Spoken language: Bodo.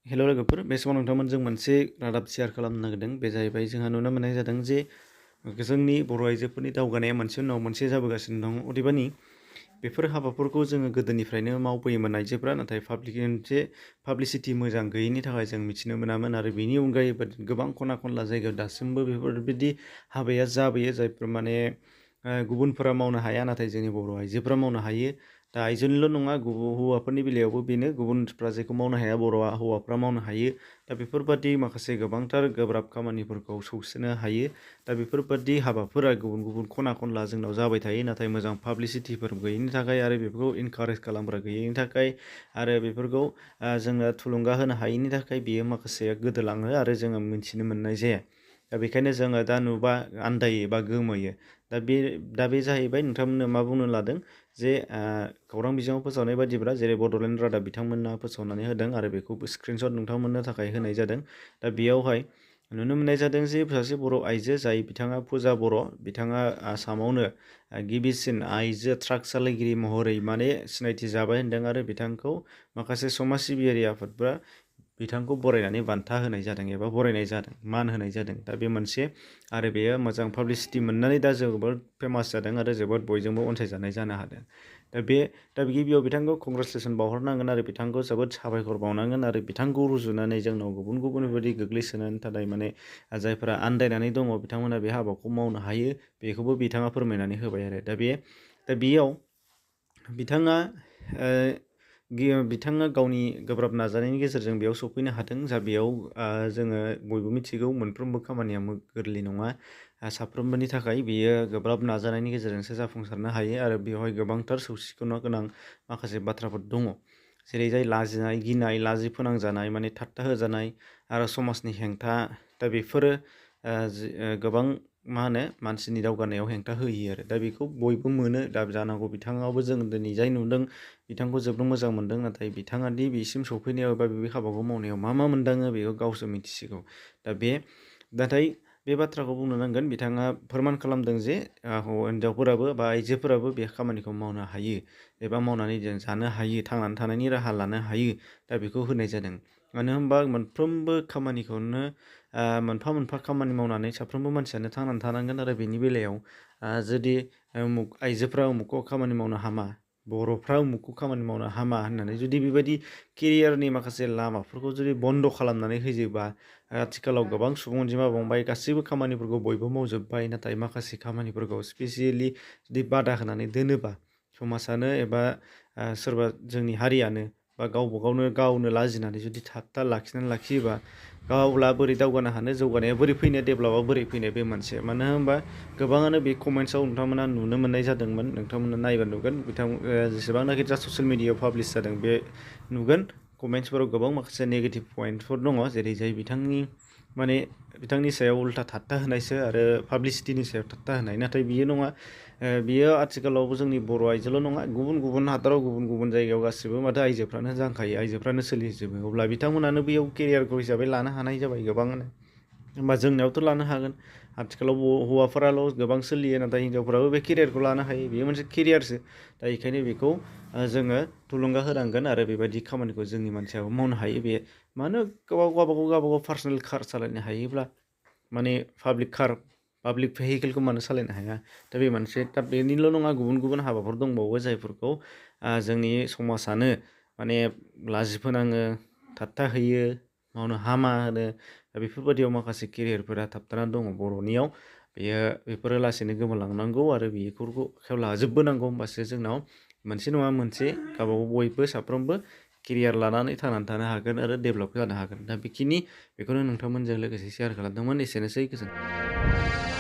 हेल' लोगोफोर, बे समाव नोंथांमोनजों मोनसे रादाब शेयार खालामनो नागिरदों। बे जाहैबाय जोंहा नुनो मोननाय जादों जे जोंनि बर' आइजोफोरनि दावगानाया मोनसे उनाव मोनसे जाबोगासिनो दं। अदेबानि बेफोर हाबाफोरखौ जोङो गोदोनिफ्रायनो मावबोयोमोन आइजोफ्रा, नाथाय पाब्लिसिटि मोजां गैयैनि थाखाय जों मिथिनो मोनामोन। आरो बेनि अनगायैबो गोबां खना खनला जायगायाव दासिमबो बेफोरबायदि हाबाया जाबोयो, जायफोर माने गुबुनफोरा मावनो हाया, नाथाय जोंनि बर' आइजोफ्रा मावनो हायो। दा आइजोनिल' नङा, हौवाफोरनि बेलायावबो बेनो, गुबुनफ्रा जेखौ मावनो हाया हौवाफ्रा मावनो हायो। दा बेफोरबादि माखासे गोबांथार गोब्राब खामानिफोरखौ सौसिनो हायो। दा बेफोरबादि हाबाफोरा गुबुन गुबुन खना खनला जोंनाव जाबाय थायो, नाथाय मोजां पाब्लिसिटिफोर गैयिनि थाखाय आरो बेफोरखौ इनकारेज खालामग्रा गैयैनि थाखाय आरो बेफोरखौ जोंनो थुलुंगा होनो हायैनि थाखाय बियो माखासे गोदोलाङो आरो जोङो मिथिनो मोननाय जाया। दा बेखायनो जोङो दा नुबा आन्दायो बा गोमोयो। दा बे जाहैबाय नोंथांमोननो मा बुंनो लादों जे खौरां बिजोङाव फोसावनाय बायदिब्ला, जेरै बड'लेण्ड रादाब बिथांमोना फोसावनानै होदों आरो बेखौ स्क्रिनशट नोंथांमोननो थाखाय होनाय जादों। दा बेयावहाय नुनो मोननाय जादों जे सासे बर' आइजो, जाय बिथाङा फुजा बर', बिथाङा आसामावनो गिबिसिन आइजो ट्राक सालायगिरि महरै माने सिनायथि जाबाय होनदों। आरो बिथांखौ माखासे समाज सिबियारि आफादफ्रा बिथांखौ बरायनानै बान्था होनाय जादों एबा बरायनाय जादों, मान होनाय जादों। दा बे मोनसे आरो बेयो मोजां पाब्लिसिटि मोननानै दा जोबोद फेमास जादों आरो जोबोद बयजोंबो अनसायजानाय जानो हादों। दा गिबियाव बिथांखौ कंग्रेचुलेसन बावहरनांगोन आरो बिथांखौ जोबोद साबायखर बावनांगोन। आरो बिथांखौ रुजुनानै जोंनाव गुबुन गुबुन बेबायदि गोग्लैसोनानै थानाय माने जायफोरा आन्दायनानै दङ, बिथांमोना बे हाबाखौ मावनो हायो, बेखौबो बिथाङा फोरमायनानै होबाय आरो दा बेयाव बिथाङा गावनि गोब्राब नाजानायनि गेजेरजों बेयाव सफैनो हादों। बेयाव जोङो बयबो मिथिगौ, मोनफ्रोमबो खामानिया गोरलै नङा। साफ्रोमबोनि थाखाय बियो गोब्राब नाजानायनि गेजेरजोंसो जाफुंसारनो हायो। आरो बेवहाय गोबांथार सौसिनो गोनां माखासे बाथ्राफोर दङ, जेरै जाय लाजिनाय, गिनाय, लाजि फोनांजानाय, माने थाट्टा होजानाय आरो समाजनि हेंथा। दा बेफोरो गोबां मानसिनि दावगानायाव हेंथा होयो आरो दा बेखौ बयबो मोनो। दा जानांगौ बिथाङाबो जों दिनै जाय नुदों, बिथांखौ जोबोद मोजां मोनदों। नाथाय बिथाङा दि बेसिम सौफैनायाव एबा बे हाबाखौ मावनायाव मा मोनदाङो, बेखौ गावसो मिथिसिगौ। नाथाय बे बाथ्राखौ बुंनो नांगोन, बिथाङा फोरमान खालामदों जे हिनजावफोराबो बा आइजोफोराबो बे खामानिखौ मावनो हायो एबा मावनानै जों जानो हायो, थांनानै थानायनि राहा लानो हायो। दा बेखौ होनाय जादों। मानो होनबा मोनफ्रोमबो खामानिखौनो मोनफा मोनफा खामानि मावनानै साफ्रोमबो मानसियानो थांनानै थानांगोन। आरो बेनि बेलायाव जुदि आइजोफ्रा उमुखखौ खामानि मावनो हामा, बर'फ्रा उमुखखौ खामानि मावनो हामा होननानै जुदि बेबायदि केरियारनि माखासे लामाफोरखौ जुदि बन्द' खालामनानै होयोबा, आथिखालाव गोबां सुबुं अनजिमा बांबाय, गासैबो खामानिफोरखौ बयबो मावजोब्बाय, नाथाय माखासे खामानिफोरखौ स्पेसियेलि जुदि बादा होनानै दोनोबा, समाजानो एबा सोरबा जोंनि हारियानो बा गावनो लाजिनानै जुदि थाबथा लाखिनानै लाखियोबा, गावब्ला बोरै दावगानो हानो, जौगानाया बोरै फैनो, डेभेलपआ बोरै फैनो, बे मोनसे। मानो होनबा गोबाङानो बे कमेन्ट्सआव नोंथांमोना नुनो मोननाय जादोंमोन, नोंथांमोना नायबा नुगोन, जेसेबांनाखि जा ससियेल मिडियायाव पाब्लिस जादों बे नुगोन। कमेन्ट्सफोराव गोबां माखासे नेगेटिभ पइन्टफोर दङ, जेरै जाय बिथांनि सायाव उल्था थाट्टा होनायसो आरो पाब्लिसिटिनि सायाव थाट्टा होनाय। नाथाय बियो नङा। बियो आथिखालावबो जोंनि बर' आइजोल' नङा, गुबुन गुबुन हादराव, गुबुन गुबुन जायगायाव गासिबो माथो आइजोफ्रानो जांखायो, आइजोफ्रानो सोलिजोबो। अब्ला बिथांमोनानो बैयाव केरियारखौ हिसाबै लानो हानाय जाबाय गोबाङानो। होमबा जोंनियावथ' लानो हागोन। आथिखालाव हौवाफोराल' गोबां सोलियो, नाथाय हिनजावफोराबो बे केरियारखौ लानो हायो। बेयो मोनसे केरियारसो। दा बेखायनो बेखौ जोङो थुलुंगा होनांगोन आरो बेबायदि खामानिखौ जोंनि मानसियाबो मावनो हायो। बे मानो गावबागाव पार्सनेल कार सालायनो हायोब्ला, माने पाब्लिक भेहिकेलखौ मानो सालायनो हाया? दा बे मोनसे। दा बेनिल' नङा, गुबुन गुबुन हाबाफोर दंबावो, जायफोरखौ जोंनि समाजानो माने लाजि फोनाङो, थाट्टा होयो, मावनो हामा होनो। दा बेफोरबायदियाव माखासे केरियारफोरा थाबथानानै दङ बर'नियाव। बेफोरो लासैनो गोमालांनांगौ आरो बेफोरखौ आखायाव लाजोबबोनांगौ। होमबासो जोंनाव मोनसे नङा मोनसे गावबागाव बयबो साफ्रोमबो केरियार लानानै थांनानै थानो हागोन आरो डेभेलप जानो हागोन। दा बेखौनो नोंथांमोनजों लोगोसे शेयार खालामदोंमोन। एसेनोसै, गोजोन्थों।